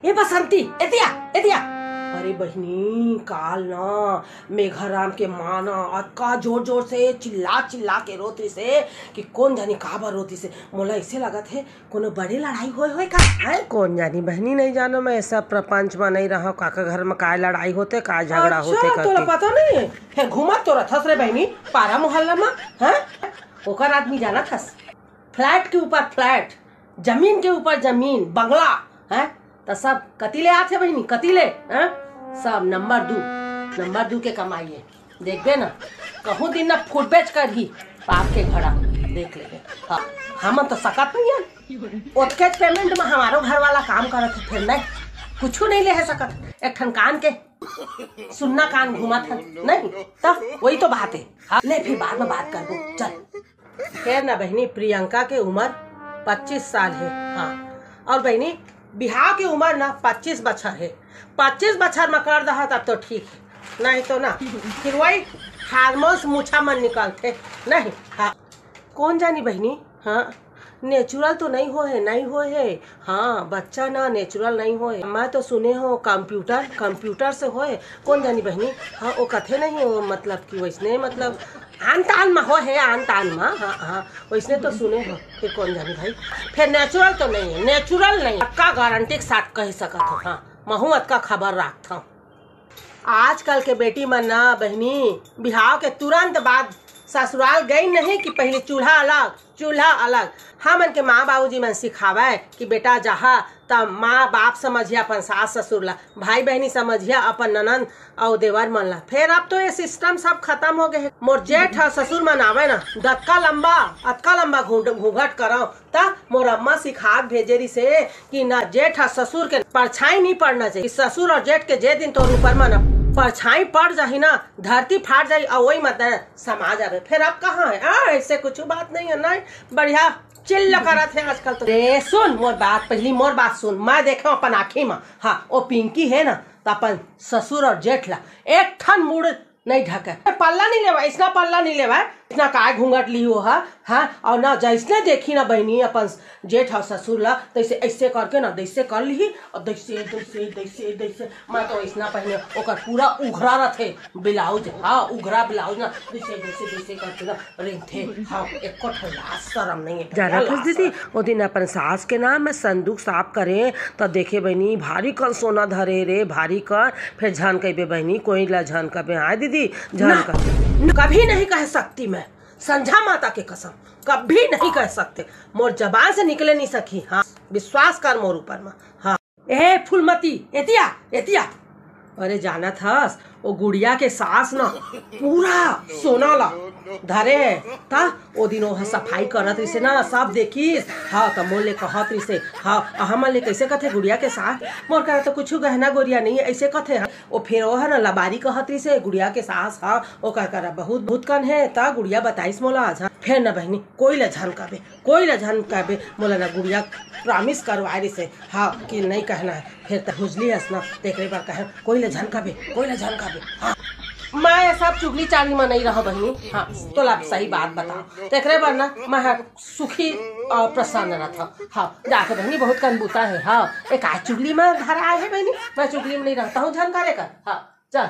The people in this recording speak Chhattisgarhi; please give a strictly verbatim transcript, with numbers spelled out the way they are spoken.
ए बसंती, एतिया, एतिया। अरे बहिनी, काल ना मेघाराम के माँ ना अतका जोर जोर से चिल्ला चिल्ला के रोत रिसे कि कोन जानी काबर रोत रिसे। मोला ऐसे लगत हे कोनो बड़े लड़ाई होए होए का, हैं? कोन जानी बहिनी, नहीं जानो, मैं ऐसा प्रपंच में नहीं रहा, काका घर में काय लड़ाई होते, काय झगड़ा अच्छा, होते तोला करके। पता नहीं है? फिर घूमत तो रथस रे बहिनी, पारा मोहल्ला में, हैं? ओकर आदमी जाना थस, फ्लैट के ऊपर फ्लैट, जमीन के ऊपर जमीन, बंगला, हैं? त सब कति ले आथे बहिनी, कति ले, हैं? सब नंबर दू, नंबर दू के कमाई है। देखबे ना, कहूँ दिन ना फुटबेच करही पाप के घड़ा, देख लेबे। हाँ, हमन तो सकत नहीं है। ओतकेच पेमेंट में हमारो घर वाला काम करत है, फिर नहीं, कुछ नहीं ले है सकत। एक ठन कान के सुन्ना कान घूमत है, नहीं? त वही तो बात है। हाँ, ले फिर बाद में बात करबो, चल। फेर ना बहिनी, प्रियंका के उमर पच्चीस साल हे। हाँ, अउ बहिनी, बिहाव के उमर ना पच्चीस बछर हे। पच्चीस बछर म कर दहा तब तो ठीक हे, नहीं तो ना फिर वही हार्मोन्स मुछा मन निकलथे। नहीं, हाँ, कोन जानी बहिनी, हाँ, नेचुरल तो नहीं होए हे, नहीं होए हे। हाँ, बच्चा ना नेचुरल नहीं होए। मैं तो सुने हो कंप्यूटर, कंप्यूटर से होए। कोन जानी बहिनी, हाँ, वो कथे नहीं हो, मतलब कि वैसने, मतलब आन तान में होए हे, आन तान में, हाँ, हाँ, वैसने तो सुने हो। फिर कोन जानी भाई, फिर नेचुरल तो नहीं है, नेचुरल नहीं। पक्का गारंटी के साथ कह सकत हो, हाँ, महू अतका खबर राखत हूँ। आजकल के बेटी मन ना बहिनी, बिहाव के तुरंत बाद ससुराल गई नहीं कि पहले चूल्हा अलग, चूल्हा अलग। हमन के माँ बाबूजी मन सिखावय कि बेटा जहा त माँ बाप समझिया अपन सास ससुर ला, भाई बहिनी समझिया अपन ननंद अउ देवर मन ला। फेर अब तो ये सिस्टम सब खत्म हो गए हे। मोर जेठ ह ससुर मन आवे ना, दतका लंबा, अतका लंबा घूंघ-, घूंघट करव, त मोर अम्मा सिखा के भेजे रिसे कि ना जेठ ह ससुर के परछाई नहीं पड़ना चाहिए। ससुर और जेठ के जे दिन तोर ऊपर में ना परछाई पड़ जाही ना, धरती फाट जाही, अउ वही मत समा जाबे। फिर अब कहाँ है? आ, ऐसे कुछ बात नहीं है, नहीं, बढ़िया चिल्ल करत है आजकल तो। रे सुन मोर बात, पहली मोर बात सुन, मैं देखे अपन आँखी में, हाँ, वो पिंकी है ना, तो अपन ससुर और जेठ ला एक ठन मुड़ नहीं ढके। पल्ला नहीं लेवा, इसना पल्ला नहीं लेवा, इसना काय घूंघट ली हो हा, हाँ, और ना जैसने देखी ना बहिनी अपन जेठ और ससुर ला, तैसे ऐसे करके ना, दैसे कर ली और दैसे, दैसे, दैसे, दैसे, मैं तो इसना पहने ओकर पूरा उघरा रथे ब्लाउज, हाँ, उघरा ब्लाउज ना, दैसे, दैसे, दैसे करके ना रेंगथे, हाँ, एको ठन लाज शरम नहीं है। जानत हस दीदी, ओ दिन अपन सास के ना मैं संदूक साफ करे, त देखे बहिनी, भारी कन सोना धरे रे, भारी कन। फिर झन कहिबे बहिनी, कोई ला झन कबे, आय दीदी, झन ना, कबे। न-, कभी नहीं कह सकती मैं, संझा माता के कसम, कभी नहीं कह सकते। मोर जबान से निकले नहीं सकी। हाँ, विश्वास कर मोर ऊपर में। हाँ। ए फूलमती, एतिया, एतिया। अरे जानत हस, ओ गुड़िया के सास ना पूरा सोना ला धरे हे। त ओ दिन ओह सफाई करत रिसे ना, सब देखिस। हाँ, त मोर ले कहत रिसे, हाँ, हमन ले कैसे कथे गुड़िया के सास? मोर करा तो कुछ गहना गोरिया नहीं है, ऐसे कथे। हाँ, ओ फेर ओह ना लबारी कहत रिसे गुड़िया के सास। हाँ, ओकर करा बहुत, बहुत कन है, त गुड़िया बताइस मोला आज। हाँ, फेर ना बहिनी, कोई ला झन कबे, कोई ला झन कबे, मोला ना गुड़िया प्रॉमिस करवाए रिसे, हाँ, कि नहीं कहना है। फिर त बुझली हस ना, तेकरे बर कहे, कोई ला झन कबे, कोई ला झन कबे। हाँ, मैं ये सब चुगली चागली में नहीं रहो बहिनी। हाँ, तोला सही बात बताओ, तेकरे बर ना मैं ह सुखी और प्रसन्न रहता। हाँ, जाके बहिनी बहुत कन बूता है। हाँ, एक आज चुगली में धरा है बहिनी, मैं चुगली में नहीं रहता हूँ, झन करे कर। हाँ, चल।